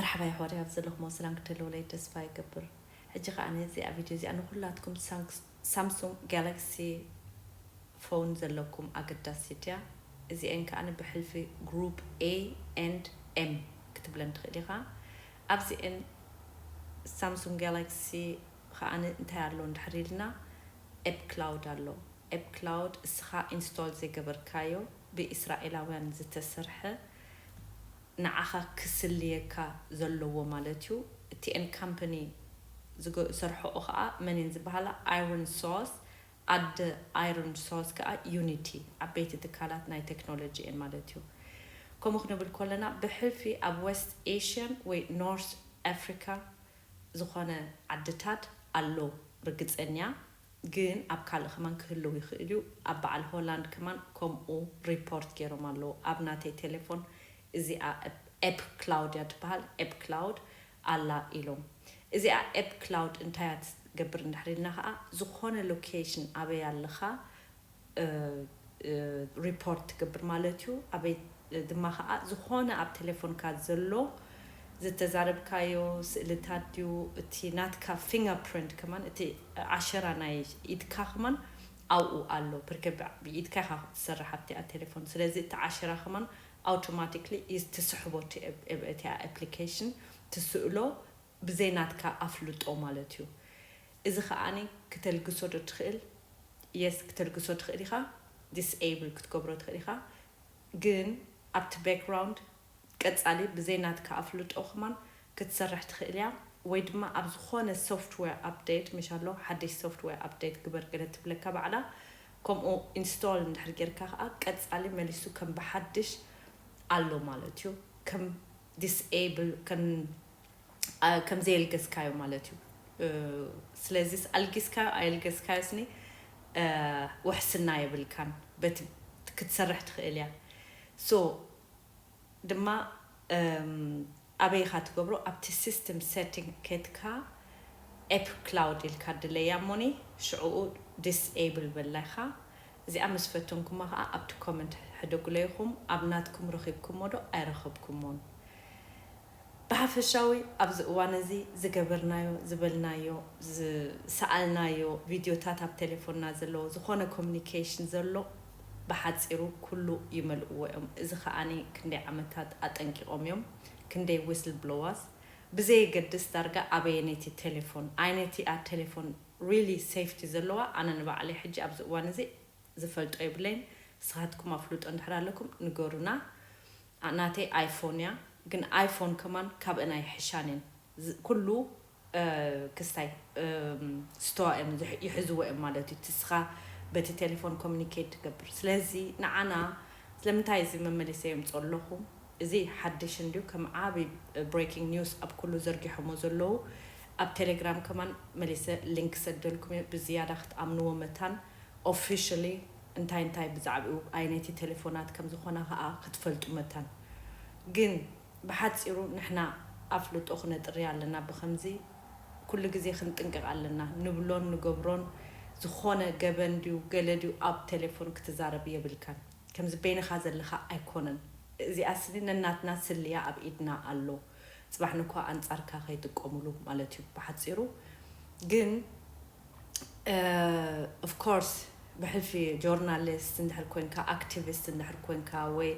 ሓባይ ሆሪ ኣብ ዘለኹም ሰላም ክትህልውለይ ተስፋ ይገብር። ሕጂ ከኣ ነዚኣ ቪድዮ እዚኣ ንኹላትኩም ሳምስ- ሳምሱንግ ጋላክሲ ፎን ዘለኩም ኣገዳሲት እያ። እዚአን ከኣ ብሕልፊ ግሩፕ A and M ክትብለን ትኽእል ኢኻ። ኣብዚአን ሳምሱንግ ጋላክሲ ከኣ እንታይ ኣሎ እንድሕር ኢልና፣ ኤፕ ክላውድ ኣሎ። ኤፕ ክላውድ እስኻ ኢንስቶል ዘይገበርካዮ ብእስራኤላውያን ዝተሰርሐ ንዓኻ ክስልየካ ዘለዎ ማለት እዩ። እቲኤን ካምፓኒ ዝሰርሖኦ ከዓ መንን ዝበሃላ ኣይሮን ሶርስ፣ ኣደ ኣይሮን ሶርስ ከዓ ዩኒቲ ዓበይቲ ትካላት ናይ ቴክኖሎጂ እየን ማለት እዩ። ከምኡ ክንብል ከለና ብሕልፊ ኣብ ዌስት ኤሽያን ወይ ኖርት ኣፍሪካ ዝኾነ ዓድታት ኣሎ ርግፀኛ፣ ግን ኣብ ካልእ ከማን ክህልው ይኽእል እዩ። ኣብ በዓል ሆላንድ ከማን ከምኡ ሪፖርት ገይሮም ኣለዉ። ኣብ ናተይ ቴሌፎን እዚኣ ኤፕ ክላውድያ ትበሃል፣ ኤፕ ክላውድ ኣላ ኢሎም። እዚኣ ኤፕ ክላውድ እንታይ እያ ትገብር እንድሕር ኢልና ከዓ ዝኾነ ሎኬሽን ኣበይ ኣለኻ ሪፖርት ትገብር ማለት እዩ። ኣበይ ድማ ከዓ ዝኾነ ኣብ ቴሌፎንካ ዘሎ ዝተዛረብካዮ ስእልታት ድዩ፣ እቲ ናትካ ፊንገርፕሪንት ከማን፣ እቲ ዓሸራ ናይ ኢድካ ከማን ኣብኡ ኣሎ። ብርክ ብኢድካ ኢኻ ትሰርሕ ኣብቲ ቴሌፎን። ስለዚ እቲ ዓሸራ ከማን ኣውቶማቲክሊ ትስሕቦ እቲኣ ኣፕሊኬሽን ትስእሎ ብዘይ ናትካ ኣፍልጦ ማለት እዩ። እዚ ከዓኒ ክተልግሶ ዶ ትኽእል? የስ፣ ክተልግሶ ትኽእል ኢኻ። ዲስኤብል ክትገብሮ ትኽእል ኢኻ። ግን ኣብቲ ባክግራውንድ ቀጻሊ ብዘይ ናትካ ኣፍልጦ ከማን ክትሰርሕ ትኽእል እያ። ወይ ድማ ኣብ ዝኾነ ሶፍትዌር ኣፕዴት፣ ምሽ ኣሎ ሓድሽ ሶፍትዌር ኣፕዴት ግበር ገለ ትብለካ ባዕላ። ከምኡ ኢንስቶል እንድሕር ጌርካ ከዓ ቀጻሊ መሊሱ ከም ብሓድሽ ኣሎ ማለት እዩ። ከም ዲስኤብል ከም ከም ዘየልገስካዮ ማለት እዩ። ስለዚ ኣልጊስካዮ ኣየልገስካዮ ስኒ ውሕስና የብልካን። በቲ ክትሰርሕ ትኽእል እያ። ሶ ድማ ኣበይኻ ትገብሮ? ኣብቲ ሲስተም ሴቲንግ ኬትካ ኤፕ ክላውድ ኢልካ ድለያ እሞኒ ሽዕኡ ዲስኤብል በላይኻ። እዚኣ ምስ ፈተንኩማ ከዓ ኣብቲ ኮመንት ሕደጉለይኹም። ኣብ ናትኩም ረኺብኩሞ ዶ ኣይረኸብኩሞን? ብሓፈሻዊ ኣብዚ እዋን እዚ ዝገበርናዮ፣ ዝበልናዮ፣ ዝሰኣልናዮ ቪድዮታት ኣብ ቴሌፎንና ዘለዎ ዝኾነ ኮሚኒኬሽን ዘሎ ብሓፂሩ ኩሉ ይመልእዎ እዮም። እዚ ከዓኒ ክንደይ ዓመታት ኣጠንቂቖም እዮም፣ ክንደይ ዊስል ብሎዋስ ብዘየገድስ ዳርጋ ኣበየነይቲ ቴሌፎን፣ ኣየነይቲ እያ ቴሌፎን ሪሊ ሴፍቲ ዘለዋ። ኣነ ንባዕለይ ሕጂ ኣብዚ እዋን እዚ ዝፈልጦ የብለይን። ንስኻትኩም ኣፍልጦ እንድሕር ኣለኩም ንገሩና። ናተይ ኣይፎን እያ፣ ግን ኣይፎን ከማን ካብአን ኣይሕሻን እየን። ኩሉ ክስታይ ስቶዋ እዮም ይሕዝዎ እዮም ማለት እዩ። ትስኻ በቲ ቴሌፎን ኮሚኒኬት ትገብር። ስለዚ ንዓና ስለምንታይ እዚ መመሊሰ የምፅኦ ኣለኹ? እዚ ሓድሽ እንድዩ ከም ዓብይ ብሬኪንግ ኒውስ ኣብ ኩሉ ዘርጊሖሞ ዘለዉ። ኣብ ቴሌግራም ከማን መሊሰ ሊንክ ሰደልኩም እየ። ብዝያዳ ክትኣምንዎ መታን ኦፊሽሊ እንታይ እንታይ ብዛዕባኡ ኣይነቲ ቴሌፎናት ከም ዝኾና ከዓ ክትፈልጡ መታን። ግን ብሓፂሩ ንሕና ኣፍልጦ ክነጥሪ ኣለና። ብከምዚ ኩሉ ግዜ ክንጥንቀቕ ኣለና። ንብሎን ንገብሮን ዝኾነ ገበን ድዩ ገለ ድዩ ኣብ ቴሌፎን ክትዛረብ የብልካን። ከምዚ በይንኻ ዘለኻ ኣይኮነን። እዚኣ ስኒ ነናትና ስልያ ኣብ ኢድና ኣሎ። ፅባሕ ንኳ ኣንፃርካ ከይጥቀሙሉ ማለት እዩ ብሓፂሩ። ግን ኦፍኮርስ ብሕልፊ ጆርናሊስት እንድሕር ኮንካ፣ ኣክቲቪስት እንድሕር ኮንካ፣ ወይ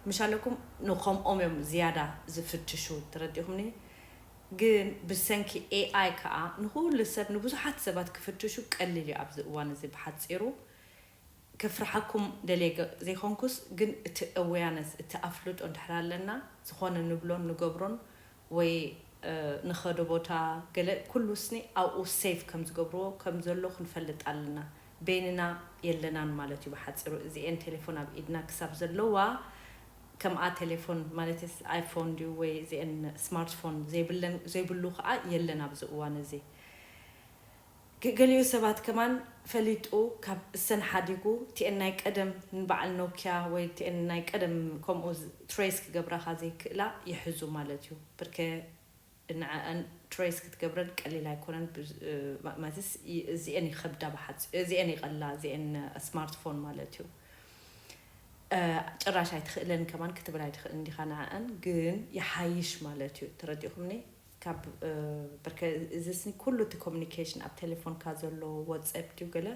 ምሽ ኣለኩም ንከምኦም እዮም ዝያዳ ዝፍትሹ። ተረዲኹምኒ? ግን ብሰንኪ ኤኣይ ከዓ ንኩሉ ሰብ ንብዙሓት ሰባት ክፍትሹ ቀሊል እዩ ኣብዚ እዋን እዚ። ብሓፂሩ ክፍርሓኩም ደልየ ዘይኮንኩስ፣ ግን እቲ ኣዌርነስ፣ እቲ ኣፍልጦ እንድሕር ኣለና፣ ዝኾነ ንብሎን ንገብሮን ወይ ንኸዶ ቦታ ገለ ኩሉ ስኒ ኣብኡ ሴፍ ከም ዝገብርዎ ከም ዘሎ ክንፈልጥ ኣለና። በይንና የለናን ማለት እዩ ብሓፂሩ። እዚኤን ቴሌፎን ኣብ ኢድና ክሳብ ዘለዋ፣ ከምኣ ቴሌፎን ማለት ኣይፎን ድዩ ወይ እዚኤን ስማርትፎን ዘይብለን ዘይብሉ ከዓ የለን ኣብዚ እዋን እዚ። ገሊኡ ሰባት ከማን ፈሊጡ ካብ እሰን ሓዲጉ እቲኤን ናይ ቀደም ንበዓል ኖኪያ ወይ እቲኤን ናይ ቀደም ከምኡ ትሬስ ክገብራኻ ዘይክእላ ይሕዙ ማለት እዩ። ብርከ ንዐአን ትሬስ ክትገብረን ቀሊል ኣይኮነን። ማለትስ እዚኤን ይኸብዳ ብሓፂ እዚኤን ይቐላ እዚኤን ስማርትፎን ማለት እዩ። ጭራሽ ኣይትኽእለን ከማን ክትብል ኣይትኽእል እንዲኻ ንዓኣን፣ ግን ይሓይሽ ማለት እዩ። ተረዲኹምኒ? ካብ ብርከ እዚ ስኒ ኩሉ እቲ ኮሚኒኬሽን ኣብ ቴሌፎንካ ዘሎ፣ ዋትስኣፕ ድዩ ገለ፣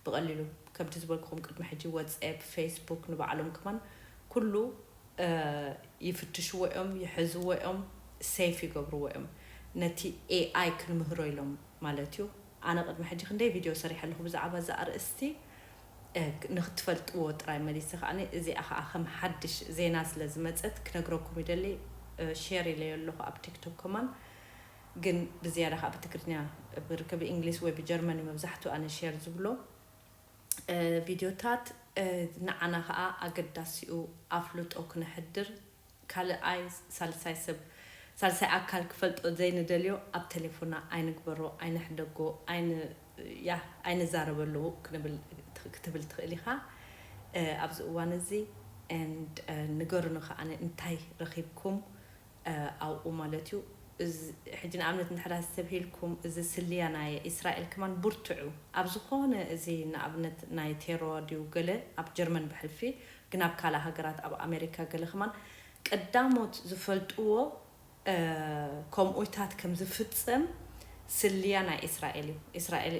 ብቐሊሉ ከምቲ ዝበልኩኹም ቅድሚ ሕጂ ዋትስኣፕ፣ ፌስቡክ ንባዕሎም ከማን ኩሉ ይፍትሽዎ እዮም፣ ይሕዝዎ እዮም፣ ሴፍ ይገብርዎ እዮም። ነቲ ኤኣይ ክንምህሮ ኢሎም ማለት እዩ። ኣነ ቅድሚ ሕጂ ክንደይ ቪድዮ ሰሪሐ ኣለኹ ብዛዕባ እዚ ኣርእስቲ። ንክትፈልጥዎ ጥራይ መሊሰ ከዓኒ እዚኣ ከዓ ከም ሓድሽ ዜና ስለ ዝመፀት ክነግረኩም ይደሊ። ሼር ኢለዮ ኣለኹ ኣብ ቲክቶክ ከማን፣ ግን ብዝያዳ ከዓ ብትግርኛ ብርክብ እንግሊዝ ወይ ብጀርመን እዩ መብዛሕትኡ ኣነ ሼር ዝብሎ ቪድዮታት። ንዓና ከዓ ኣገዳሲኡ ኣፍልጦ ክነሕድር ካልኣይ ሳልሳይ ሰብ ሳልሳይ ኣካል ክፈልጦ ዘይንደልዮ ኣብ ቴሌፎና ኣይንግበሮ፣ ኣይንሕደጎ፣ ኣይን ያ ኣይንዛረበሉ ክንብል ክትብል ትኽእል ኢኻ ኣብዚ እዋን እዚ። And ንገሩኒ ከዓኒ እንታይ ረኺብኩም ኣብኡ ማለት እዩ። ሕጂ ንኣብነት እንድሕር ኣስተብሂልኩም እዚ ስልያ ናይ እስራኤል ከማን ብርትዑ ኣብ ዝኾነ እዚ ንኣብነት ናይ ቴሮ ድዩ ገለ ኣብ ጀርመን ብሕልፊ ግን ኣብ ካልእ ሃገራት ኣብ ኣሜሪካ ገለ ከማን ቀዳሞት ዝፈልጥዎ ከምኡታት ከም ዝፍጸም ስልያ ናይ እስራኤል እዩ። እስራኤል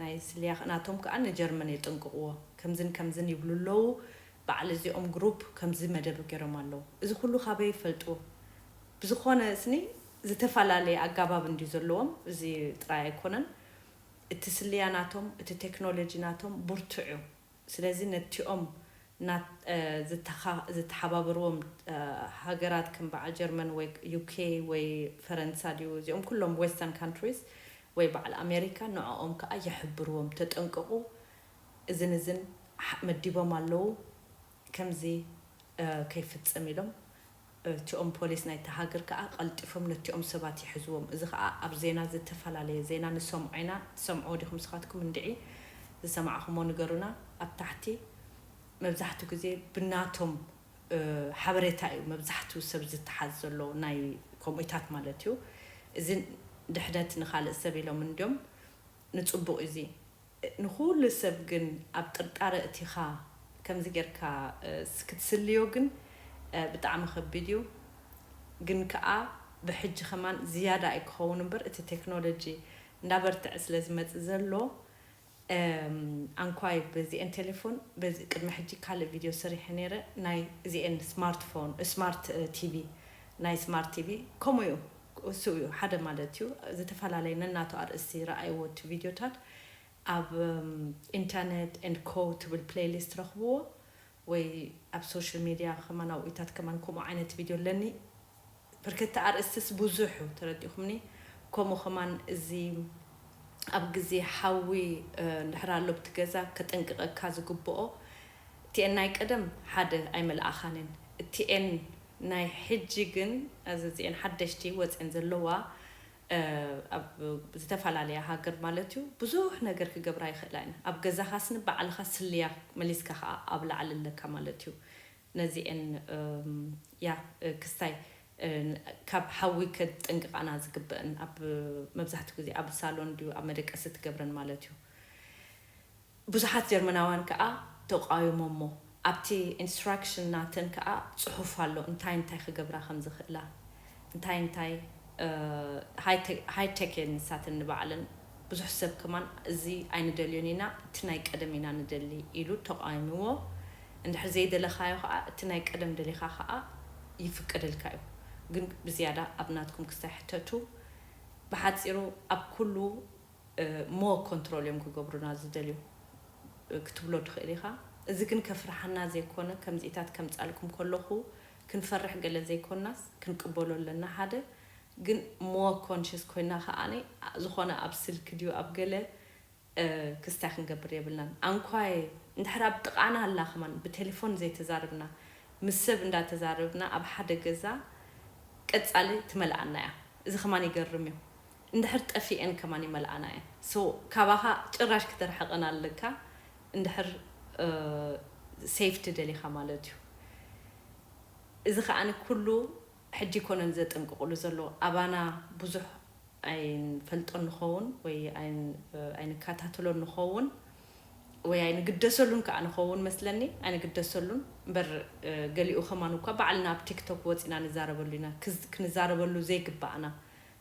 ናይ ስልያ ናቶም ከዓ ንጀርመን የጥንቅቕዎ። ከምዝን ከምዝን ይብሉ ኣለዉ። በዓል እዚኦም ግሩፕ ከምዚ መደብ ገይሮም ኣለዉ። እዚ ኩሉ ካበይ ይፈልጥዎ? ብዝኾነ ስኒ ዝተፈላለየ ኣጋባብ እንድዩ ዘለዎም። እዚ ጥራይ ኣይኮነን። እቲ ስልያ ናቶም፣ እቲ ቴክኖሎጂ ናቶም ብርቱዕ እዩ። ስለዚ ነቲኦም ዝተሓባበርዎም ሃገራት ከም በዓል ጀርመን ወይ ዩኬ ወይ ፈረንሳ ድዩ፣ እዚኦም ኩሎም ዌስተርን ካንትሪስ ወይ በዓል ኣሜሪካ ንዕኦም ከዓ የሕብርዎም፣ ተጠንቀቑ፣ እዝን እዝን መዲቦም ኣለዉ፣ ከምዚ ከይፍፀም ኢሎም። እቲኦም ፖሊስ ናይቲ ሃገር ከዓ ቀልጢፎም ነቲኦም ሰባት ይሕዝዎም። እዚ ከዓ ኣብ ዜና ዝተፈላለየ ዜና ንሰምዖ ኢና። ትሰምዕዎ ዲኹም ንስኻትኩም? እንድዒ ዝሰማዕኹሞ ንገሩና ኣብ ታሕቲ። መብዛሕትኡ ግዜ ብናቶም ሓበሬታ እዩ መብዛሕትኡ ሰብ ዝተሓዝ ዘሎ ናይ ከምኡታት ማለት እዩ። እዚ ድሕነት ንኻልእ ሰብ ኢሎም እንድዮም። ንፅቡቕ እዚ ንኹሉ ሰብ ግን ኣብ ጥርጣረ እቲኻ ከምዚ ጌርካ ክትስልዮ ግን ብጣዕሚ ከቢድ እዩ። ግን ከዓ ብሕጂ ከማን ዝያዳ እዩ ክኸውን እምበር እቲ ቴክኖሎጂ እንዳበርትዐ ስለ ዝመፅእ ዘሎ ኣንኳይ በዚአን ቴሌፎን በዚ ቅድሚ ሕጂ ካልእ ቪድዮ ሰሪሐ ነይረ ናይ እዚአን ስማርትፎን ስማርት ቲቪ ናይ ስማርት ቲቪ ከምኡ እዩ። እሱ እዩ ሓደ ማለት እዩ። ዝተፈላለየ ነናቱ ኣርእስቲ ረኣይዎ እቲ ቪድዮታት ኣብ ኢንተርኔት ኤንድ ኮ ትብል ፕሌይሊስት ረኽብዎ ወይ ኣብ ሶሻል ሚድያ ከማን ኣብኡታት ከማን ከምኡ ዓይነት ቪድዮ ኣለኒ። ብርከቲ ኣርእስትስ ብዙሕ እዩ ተረዲኹምኒ። ከምኡ ከማን እዚ ኣብ ግዜ ሓዊ እንድሕር ኣሎ ብቲ ገዛ ከጠንቅቐካ ዝግብኦ እቲኤን ናይ ቀደም ሓደ ኣይመልኣኻንን። እቲኤን ናይ ሕጂ ግን እዚኤን ሓደሽቲ ወፅኤን ዘለዋ ኣብ ዝተፈላለያ ሃገር ማለት እዩ ብዙሕ ነገር ክገብራ ይኽእላ እየን። ኣብ ገዛኻ ስኒ ባዕልኻ ስልያ መሊስካ ከዓ ኣብ ላዕሊ ኣለካ ማለት እዩ። ነዚኤን ያ ክስታይ ካብ ሓዊ ከጥንቅቃና ዝግበእን ኣብ መብዛሕትኡ ግዜ ኣብ ሳሎን ድዩ ኣብ መደቀሲ ትገብረን ማለት እዩ። ብዙሓት ጀርመናውያን ከዓ ተቃዊሞሞ ኣብቲ ኢንስትራክሽን ናተን ከዓ ፅሑፍ ኣሎ እንታይ እንታይ ክገብራ ከም ዝኽእላ እንታይ እንታይ ሃይቴክ እየን ንሳተን ንባዕለን ብዙሕ ሰብ ከማን እዚ ኣይንደልዮን ኢና እቲ ናይ ቀደም ኢና ንደሊ ኢሉ ተቃዊምዎ። እንድሕር ዘይደለኻዮ ከዓ እቲ ናይ ቀደም ደሊኻ ከዓ ይፍቀደልካ እዩ። ግን ብዝያዳ ኣብ ናትኩም ክስታይ ሕተቱ። ብሓፂሩ ኣብ ኩሉ ሞ ኮንትሮል እዮም ክገብሩና ዝደልዩ ክትብሎ ትኽእል ኢኻ። እዚ ግን ከፍርሓና ዘይኮነ ከምዚኢታት ከምፃልኩም ከለኹ ክንፈርሕ ገለ ዘይኮናስ ክንቅበሎ ኣለና ሓደ። ግን ሞ ኮንሽስ ኮይና ከዓኒ ዝኾነ ኣብ ስልክ ድዩ ኣብ ገለ ክስታይ ክንገብር የብልናን። ኣንኳይ እንድሕር ኣብ ጥቓና ኣላ ከማን ብቴሌፎን ዘይተዛርብና ምስ ሰብ እንዳተዛረብና ኣብ ሓደ ገዛ ቀፃሊ ትመልኣና እያ። እዚ ከማን ይገርም እዩ። እንድሕር ጠፊኤን ከማን ይመልኣና እየን። ሶ ካባኻ ጭራሽ ክትርሕቐን ኣለካ እንድሕር ሴፍቲ ደሊኻ ማለት እዩ። እዚ ከዓኒ ኩሉ ሕጂ ይኮነን ዘጠንቅቕሉ ዘሎ ኣባና ብዙሕ ኣይንፈልጦ ንኸውን ወይ ኣይንከታተሎ ንኸውን። ወይ ኣይንግደሰሉን ከዓ ንኸውን መስለኒ ኣይንግደሰሉን እምበር፣ ገሊኡ ከማን እኳ ባዕልና ኣብ ቲክቶክ ወፂና ንዛረበሉ ኢና። ክንዛረበሉ ዘይግባእና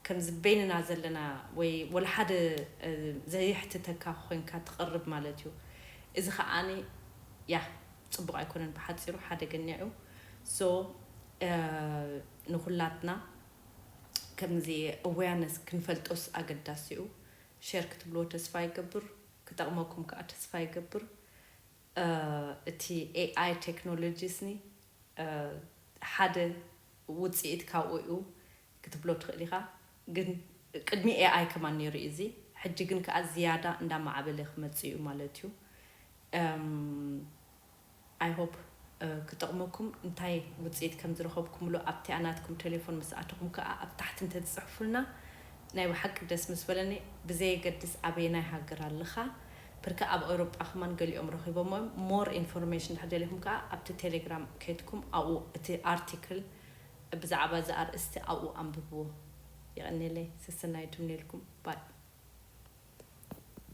ከምዚ በይንና ዘለና ወይ ወላ ሓደ ዘይሕትተካ ኮይንካ ትቐርብ ማለት እዩ። እዚ ከዓኒ ያ ፅቡቕ ኣይኮነን፣ ብሓፂሩ ሓደገኛ እዩ። ሶ ንኩላትና ከምዚ awareness ክንፈልጦስ ኣገዳሲ እዩ። ሸር ክትብልዎ ተስፋ ይገብር፣ ክጠቕመኩም ከዓ ተስፋ ይገብር። እቲ ኤኣይ ቴክኖሎጂ ስኒ ሓደ ውፅኢት ካብኡ እዩ ክትብሎ ትኽእል ኢኻ። ግን ቅድሚ ኤኣይ ከማን ነይሩ እዩ እዚ። ሕጂ ግን ከዓ ዝያዳ እንዳማዕበለ ክመፅእ እዩ ማለት እዩ። I hope ክጠቕመኩም። እንታይ ውፅኢት ከም ዝረኸብኩምሉ ኣብቲ ኣናትኩም ቴሌፎን ምስ ኣተኹም ከዓ ኣብ ታሕቲ እንተትፅሕፉልና ናይ ብሓቂ ደስ ምስ በለኒ። ብዘየገድስ ኣበየናይ ሃገር ኣለኻ፣ ብርካ ኣብ ኤውሮጳ ከማን ገሊኦም ረኺቦሞ እዮም። ሞር ኢንፎርሜሽን እንድሕር ደሊኹም ከዓ ኣብቲ ቴሌግራም ከይድኩም ኣብኡ እቲ ኣርቲክል ብዛዕባ እዚ ኣርእስቲ ኣብኡ ኣንብብዎ። የቐንየለይ። ሰሰናዩ ትምነየልኩም። ባይ።